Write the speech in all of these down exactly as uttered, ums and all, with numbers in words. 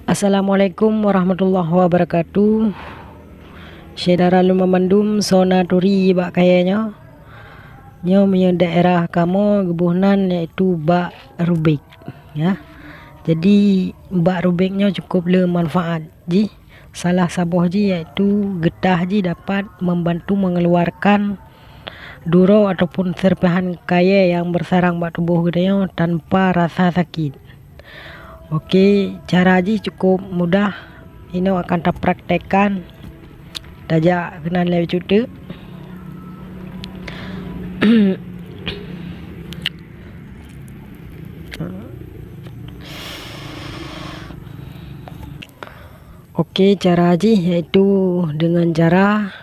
Assalamualaikum warahmatullahi wabarakatuh. Syedara lôn banmandum, soe na turi bak kayée nyoe. Nyoe meunyoe daerah kamoe geuboh nan yaitu bak rubek, ya. Jadi bak rubek nyoe cukup le manfaat jih. Salah saboh jih yaitu geutah jih dapat membantu mengeluarkan duro ataupun serpihan kayée nyang beusarang bak tuboh geutanyoe tanpa rasa sakit. Oke, cara jih cukup mudah. Inoe akan tapraktekkan. Tajak keunan lé bacut teuk. Oke, cara jih yaitu dengan cara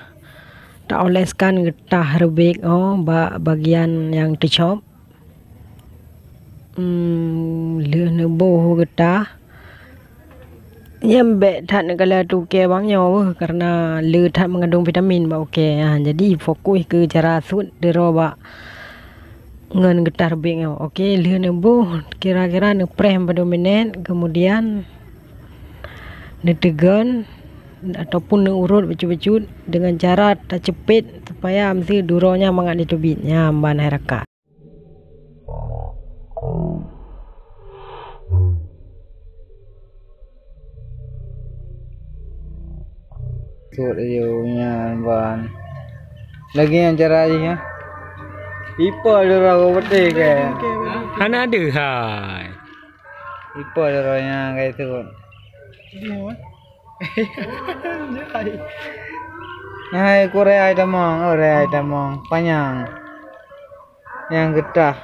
taoleskan geutah rubek, oh, bak bagian nyang teucop. Hmm, lheueh neuboh geutah, nyan bék that neukalon ateueh ukée bang nyoe, karena le that meungandong vitamin bak ukée. Ha, jadi fokus keu cara sut duro bak ngon geutah rubek nyoe. Oke, lheueh neuboh, kira-kira neupreh padum minét, kemudian neuteugon ataupun neuurot bacut-bacut dengan cara taceupet supaya meusti duro nyan mangat jiteubiet. Nyan ban hai rakan. Sut ayue nyan ban. Lagée nyan cara jih, ya. Ipa duro ka beutôi ke? Hana deuh hai. Ipa duro nyan ka sut. Hai, kureueng ai tamong, kureueng ai tamong. Panyang. Nyang geutah.